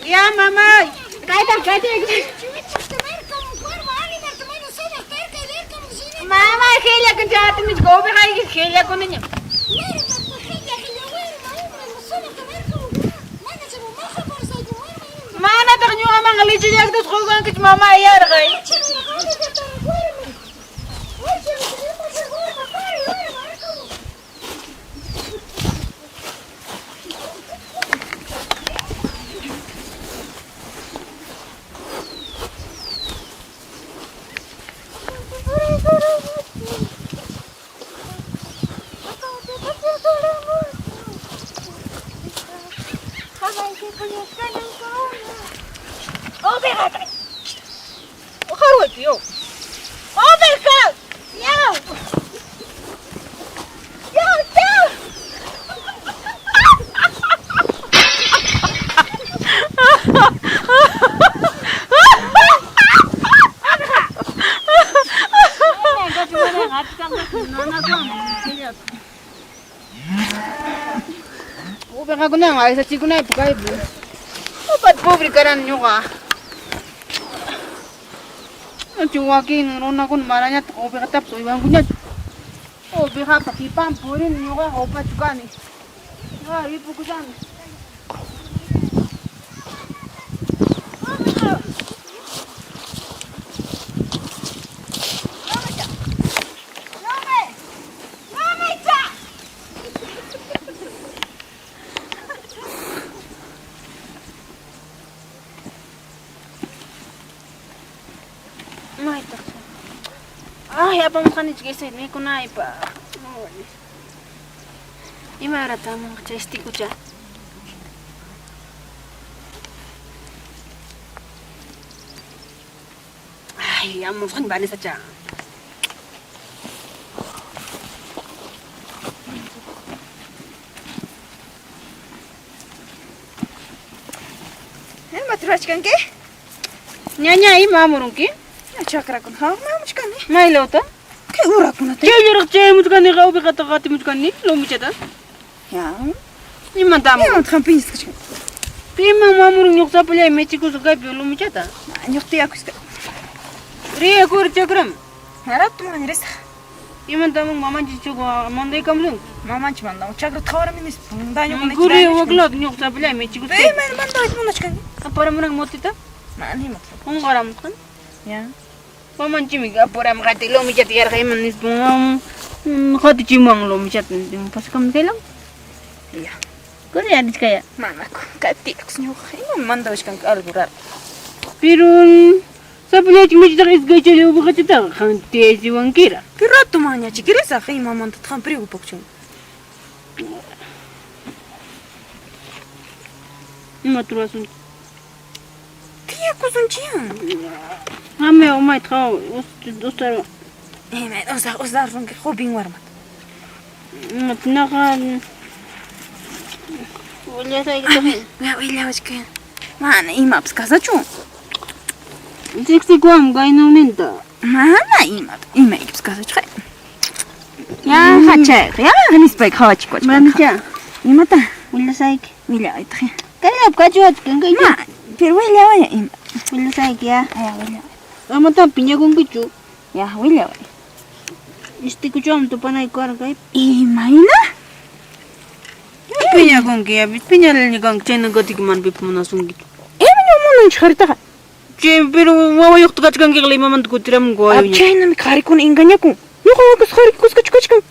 Ya, mamay. Kayta, kayta. Mamay, qillakun chayatimichka ovejayki qillakuniñam. Manataq ñuqamanqa lechellaktas quykankichu mamay yarqay. Ovejakunawan aysachikunaypaq kaypi. Upat pobre karani ñuqa. Nachu wakin runakuna manañataq ovejatapas uywankuñachu. Ovejapa qipanpi purini ñuqaqa upachu kani. Ñuqa ripukushani. Maytaq. Ay, apamusqanichik ese mikunaypaq. Ima horata amunqa chay istikucha? Ay, amusqani Vanessacha. Imata rurachkanki? Ñaña, ima amurunki? Chakrakuna hawaman amuchkani. Maylawta? Kay urakunata. Chayllaraq chayamuchkaniqa ovejata qatimuchkani, lomichata. Ya. Imanta amurun? Imamanta qam piñasqa kachkanki? Piman mamurun ñuqa sapallay michikusqa kaypi lomichata? Ñuqa tiyakusqa. Riyakur chakraman. Rato man risaq. Imanta amun mamanchik chuqa mandaykamusunki? Mamanchik mandamun chakrata qhawarami nispa. Dañokuna Kuri waklawta ñuqa sapallay michikusqa. Imayna mandawayta munachkanki? Aparamuran motita? Mana imata. Qunqaramusqan. Ya. Mamanchikmi apuram qati lomichata yarqayman nispa qatichimuwan lomichata pasakamun kaylaw. Ya. Kuri arichkaya. Manaku. Kay tiyakus ñuqa. Imam mandawachkanki algo raro. Pero sapallaychik michitaqa iskay challa ovejachataqa qam tiyaysiwankira. Pero rato mañachik risaq imamantataq qam preocupakuchkanki? Imata rurasunchik? Tiyakusunchikya. Qammi umayta qhawa ustarwan. Imayna usaq usarunki jovin warmata. Imata willasaykitaq. Ya willawachkay. Mana imapas kasachu. Riqsikuwanmi kaynawninta. Mana imata imaykipas kasachu. Yanqa chayqa, yanqa nispayki qhawachikuwachkan. Mamicha. Imata? Willasayki. Willawaytaq. Kayllapi kachiwachkan kay. Ma, pero willawaya ima. Willasayki ya. Ya, willaway. Amatam piñakunkichu. Ya, willaway. Istikuchawan tupanayku karqa kaypi. Imayna? Piñakunki ya, piñalalla kanki chayna katiki mana pipas munasunkichu. Ima ñuqa munanchu qharitaqa. Chay pero wawayuqta kachkankiqa Limamanta kutiramunku wawayuqña. Chaynami qharikuna engañakun. Ñuqa wakas qhari kuskachu kachkan.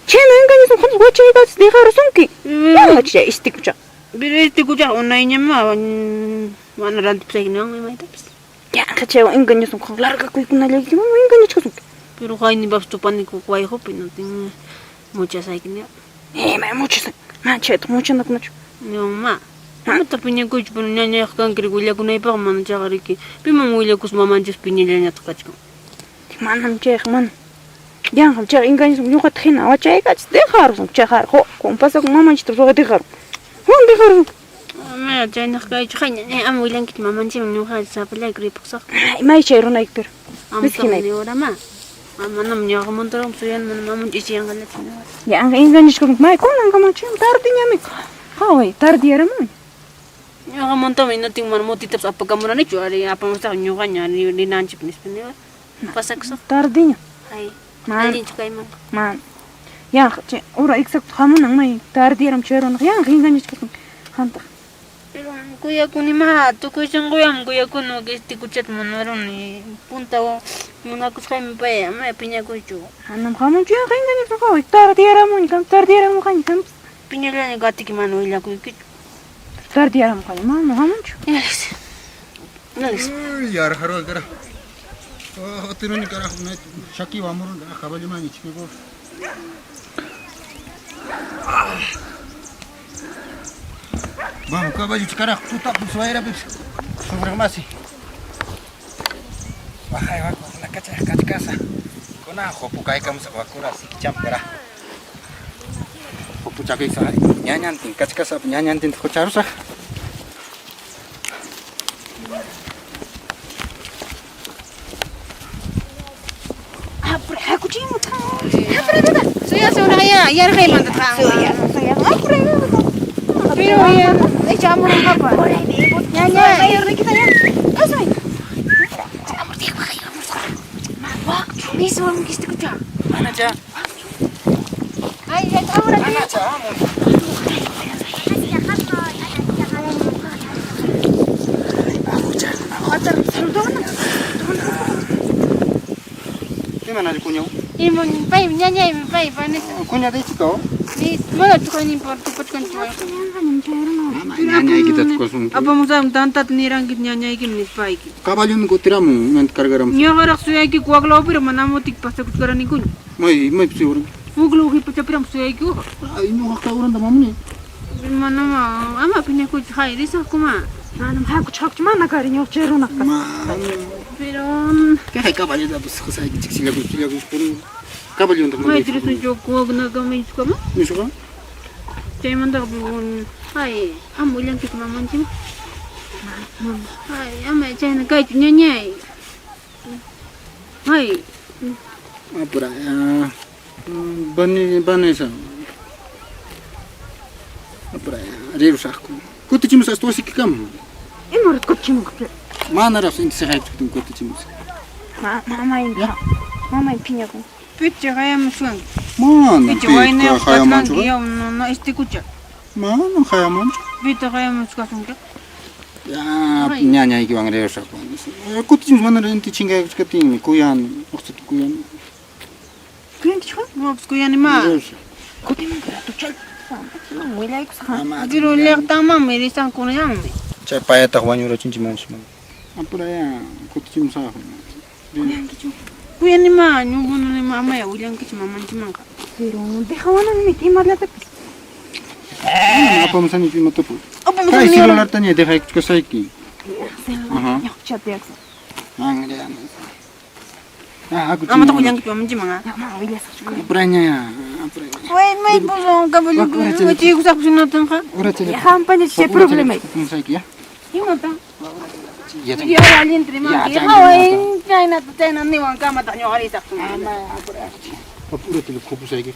Chayna engañasun qantas wachaykatas dejarusunki. Yanqa chay istikucha. Pero istikuchaqa unayñamá mana rantipusayki niwan imaytapas. Yanqa chaywan engañasun qan largakuykunallayki mana engañachkasunki. Pero qaynipapas tupaniku wayqupi no muchasayki niwan. Ima muchasayki? Mana chayta muchanakunachu. Niwanmá. Amata piñakuychu pero ñañayuq kanki riki willakunaypaqmi mana chayqa riki piman willakuspa mamanchis piñallañataq kachkan. Manam chayqa mana. Yanqam chayqa engañasun ñuqata hina wachaykachis dejarusun chay qhari hukwan pasakun mamanchikta ruway dejarun. Juan dejarusun. Mana chaynaqa kaychu hayna ama willankichu mamanchikman ñuqa sapallayku ripukusaq. May chay runayki pero. Amataq niwaramá. Manam ñuqamantaraqmi suyani mana mamanchik ichiyanqallachu niwara. Yanqa engañachkasunki may kunankama chay tardeñami. Qhaway tardeyaramunña. Ñuqa Chaymantam inatin mana motitapas apakamuranichu, ari apamusaq ñuqaña rinanchik nispa niwa. Pasakusaq. Tardiña. Ay, Mana. allinchu kaymanqa. Mana. Yanqa chay hora exacto hamunan may tardiyaram chayrunaq yanqa engañachkasun qamtaq. Pero kuyakunimá, tukuy sunquywanmi kuyakuni wak munaruni. Punta munakusqaymi pay, ama piñakuychu. Manam hamunchu yanqa engañachkasun qaway tardiyaramuña qam tardiyaramuqaña qampas. Piñallani katiki mana willakuykichu. Tardiyaramuqaña mana hamunchu. Alex. Alex. Yarharu carajo. Tiruni carajo, Shaki vamurun caballo mani chico. Vamos, caballo carajo, tuta suaira sobre masi. Baja va con la cacha cacha casa. Con ajo pukai kam sa wakura sikcham cara. Hopu chaki sa ñañantin cacha casa ñañantin qocharusa. Apure hakuchimu Suya suraya, yarqaymanta Suya suya apure. Pero ya, echamurunqapa. Ñaña. Mayornikita ya. Asmay. Mismo kistikucha. Anacha. Ay, ya ahora Anacha, vamos. Ima na kuña? Ima pay ñañaymi pay panisa. Kuña de chico. Ni mana tukani por tupachkanchu. Ñañaykita tukasun. Apamusam tantata niranki ñañaykim nispayki. Caballumi kutiramun, ñanta cargaramun. Ñuqaraq suyayki waklawpira mana motik pasakuchkaranikuña. May may seguro. Waklaw hipachapiram suyayki uqa. Ay, ñuqa uranta mamuni. Mana ama piñakuychu hay risaqkuma. Manam hakuch hakuch mana kari ñuqa chay runaq Ma. Pero ¿Qué hay caballo da pues cosa que chila chila por caballo ndo may risunchu wagnakama iskama. Nisuqa? Chaymanta hay ama willankichu mamanchik. Hay ama chayna kaychu ñañay. Hay Apura. Bani banesa. Apura. Rirusaqku. Kutichimus hasta wasikikama. Imarat kutichimunqa. Manaraq inti siqaychuktin kutichimus. Ma mamay mamay piñakun. Picha hayamuchkanki. Mana. Picha waynayuq kachkanki yaw no istikucha. Mana hayamanchu. Pita hayamuchkasunki. Ya ñañaykiwan rirusaqku. Kutichimus manaraq inti chinkaykuchkaptinmi kuyan, uqsata kuyan. Kuyankichu? No, pues kuyanima. Kutimunqa ratuchay. Willaykusaq. Pero llaqtamanmi risaqkunallanmi. Chay payataq wañurachinchik manchik. Apura ya kutichimusaqku. Kuyankichu? Kuyanima, ñuqunanima amaya willankichu mamanchikmanqa. Pero dejawananmi imallatapis. Apamusanichu imatapas. Kay Apamusani celulartaña dejaykuchkasayki. Ajá. Ñuqchatiyaqsa. Mangriana. Ah, hakuchi. Amataq willankichu mamanchikman. Mana willasaqchu. Apuraña ya, apuraña. Way may puso caballo wichiykusaqpas hinatinqa. Urachalla. Hampaña chay problema. Kutimusayki ya. Imata? Ya. Ya allinta rimanki. Ya, Haway chaynata chayna niwan kamataq ñuqa risaq. Apurachalla khupusayki.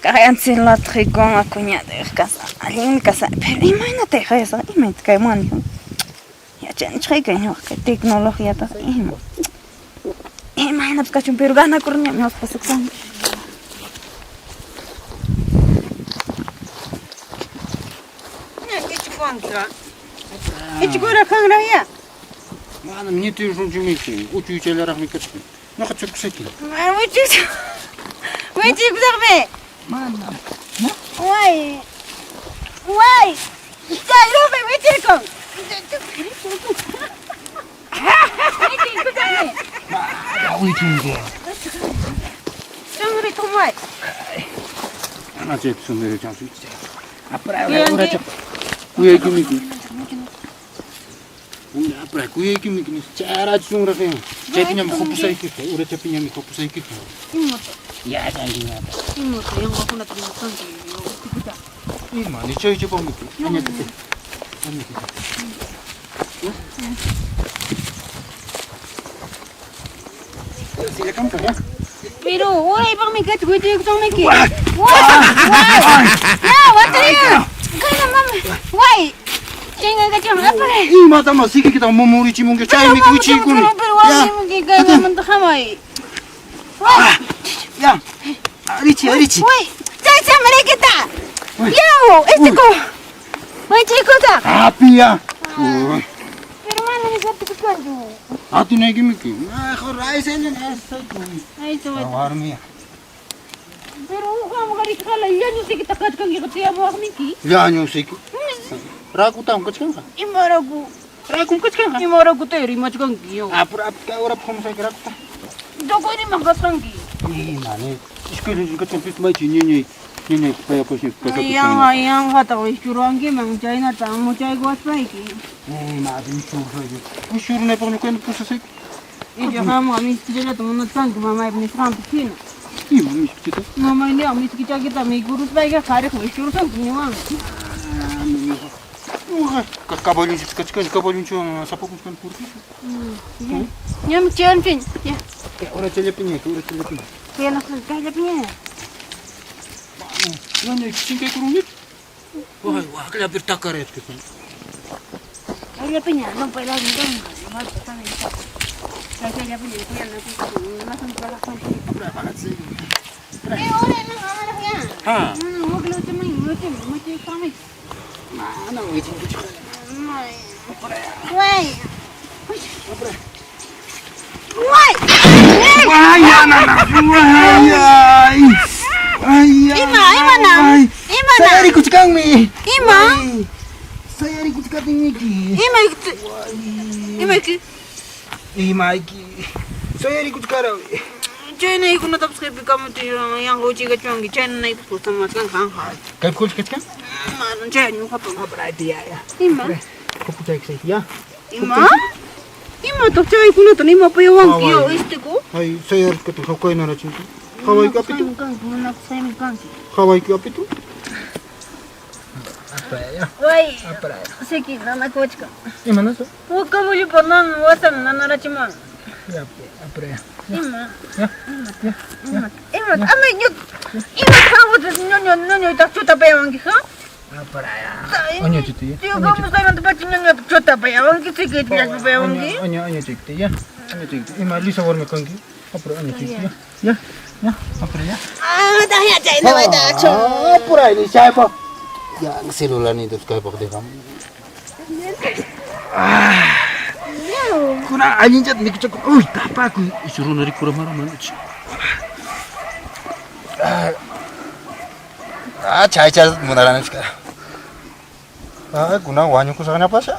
Kaqayan celularta cuñada kasa allinmi kasa pero imaynatay hayasaq imayta kay manejan yachanichqayka ñuqa kay tecnologiataqa ima imaynapas kachun pero ganakuruniñam ñuqa pasaksan. Ña ichikuwanki. Ichikura kanraq ya. Manam nitiyusunchikmi, uchuychallaraqmi kachkan. Ñuqa churkusayki. Wichiykusaq. Wichiykusaqmi. Manam. Way. Way. Chayrumi wichirkun. Wichiykusaqmi. Wichinki. Chunri tumay. Ana chaypi sundirachansu. Apura, Kuyanki. uracha. Kuyaykimiki. Apura, kuyaykimiki. Charachi sunraqi. Chaypiñam khupusayki. Urachapiñam khupusayki. Imata. Ya, chankiña. Imata yanqakunata rimasqanki. Ichikuta. Ima, ni chaychapamiki. Añatate. Añatate. Silla kamka, ya. Pero uraypaqmi kachka wichiykusunmiki. Way! Way! Ya, watariya! Kayna mama. Way! Chinkakachun, aparay. Imatama sikikita mumurichimunki chaymi wichiykuni. Pero wasimki kaymanta hamay. Way! Ya. Arichi, arichi. Way! Chay chamarikita! Yaw, este ko. Wichiykuta. Api ya. Uy. Pero mana ni sapikuchkanchu. Atinaykimiki. Mejor Ay, so Warmi. Pero uqam qarikqala llañu sikita kachkankiqa tiyamuwaqniki. Llañu siki. Rakutam kachkanqa. Imaraku. Rakum kachkanqa. Imaraku te rimachkanki yo. Apura apka ora phomsayki rakuta. Tukuy rimaq kasqanki. Imani. Ishkaynin kachkan pis maychi ñañay. Ñañay payakusni Yanqa yanqata wischuruwankiman chaynata amuchaykuwaspayki. Ima wischursayki. Wischurunaypaq ñuqayna pusasayki. Icha qamqa miskichallata munachkanki mamaypa nisqanpi hina. Ima miskichata? Mamay niwan miskichakita mikuruspayki qhariq wischurusunki niwanmi. Uqa caballunchik kachkan caballunchik sapakunchkan purkisu. Ñam chayamchiñ. Ya. Ora challapiña, ora challapiña. Kayna kayllapiña. Ñañay chinkaykurunñachu. Uy, wakllapi takarayachkasan. Kayllapiña, no puede alguien Kayllapiña, Eh, ora no, ahora ya. Ha. No, no, Mana wichinkichu. Way. Way. Ay, nana. Ay, ay. Ay, Ima, ima na. Ima na. Sayarikuchkanmi. Ima. Sayarikuchkatinmiki. Ima. Ima. Imayki. Sayarikuchkara. Chayna ikunatapas qipikamutin yanqa wichikachwanki chayna naypas kustamachkan qanqa. Kaypi qullqi kachkan? Mana chay ñuqapa. Ya. Ima. Kupuchayki ya. Ima. Imataq chaykunata nimapayawanki yo este ko? Ay, sayarikuchkatin hawkaynarachinki. Hawayki apitu. Munaqsaymi kanki. Hawayki apitu. Apraya. Way. Apraya. Siki nanakuchkan. Imanasa? Wakamullapa nan wasan nanarachiman. Ya, apraya. Ima. Ya. Ima. Ima. Ama ñuq ima qamta ñoño ñoño taq chutapayawanki ha? Apraya. Añachiti ya. Tío, ¿cómo saben pachi ñoño chutapayawanki siki llaqpayawanki? Aña añachikti ya. Añachikti. Ima lisa warmi kanki. Apura añachikti ya. Ya. Ya. Apura ya. Ah, tah chayna waytachu. Apura ni chaypa. Ya, celular ni tus kaypaq dejam. Kuna allinchata mikuchaku. Uy, tapakuy. Runa rikuramara manachi. Ah, chay chay munaranichka. Ah, kuna wañukusaqñapasha.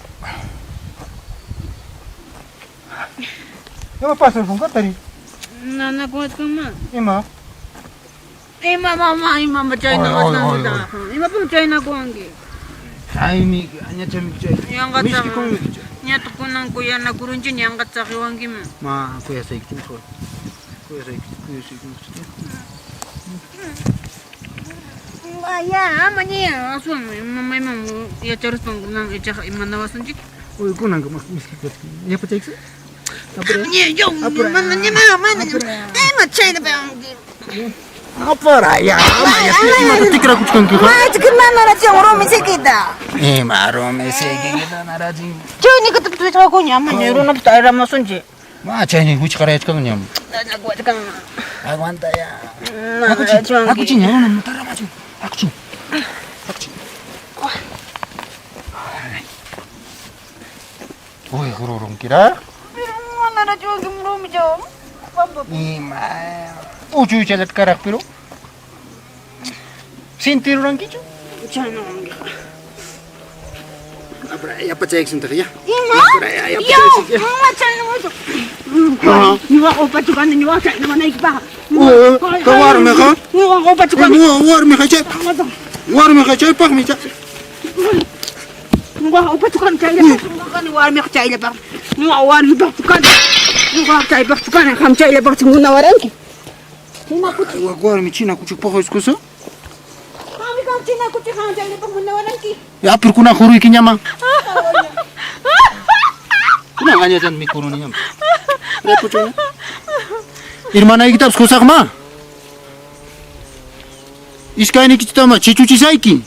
Ima pasarqun katari? Nanakuwachkanman. Ima? Ima mama, ima ma chayna Ay, ay, wasnankuta. ay, Imapim chaynakuwanki? Chaymi añachami chay. Yanqata. Miski kunmi chay. Ñata kunan kuyanakurunchik yanqa tsaqiwankiman. Ma, kuyasayki mejor. Kuyasayki, kuyasayki. Ya, ama ña aswan mamayman yacharuspan kunan ichaqa imanawasunchik. Uy, kunanka mas miski kachkan. Yapachayksi? Apura. Ña, yo, mana, ña, mana, mana. Ima chayna payanki. Apura ya. Imata tikrakuchkanki. Machka nanarachiwan rumi sikita. Ima rumi sikikita narachin. Chaynikata pichqakuña, ama ña runapas tayramasunchik. Ma, chayni wichqarayachkan ñam. Nanakuwachkan. Aguanta ya. Nanarachiwanki. Akuchin, runa mutaramachin. Akuchin. Akuchin. Uy, hururunkira. Pero manarachiwanki rumichaw. Pampa. Ima. Uchuychallat karaq pero. Sintirurankichu? Chayna wankiqa. Apura, yapachayksintaq ya. Ima? Apura, Yo, yapachayksintaq. mama chayna wachu. Ñuqa upachukani, ñuqa chayna manaykipaq. Ka warmiqa. Ñuqa upachukani. Warmiqa chay. Warmiqa chaypaqmi chay. Ñuqa upachukani chayllapaq. Ñuqani warmiqa chayllapaq. Ñuqa warmipaq chukani. Ñuqa chaypaq chukani, qam chayllapaq munawaranki. China kuchi. Warmi china kuchipaq iskusa. Qami qam china kuchi qam chayllapaq munawaranki. Ya, pero kuna juruyki ñama. Kuna añachan mikuruni ñam. Repucho. Hermanaykitapas qusaqmá. Iskaynikichitama chichuchisayki.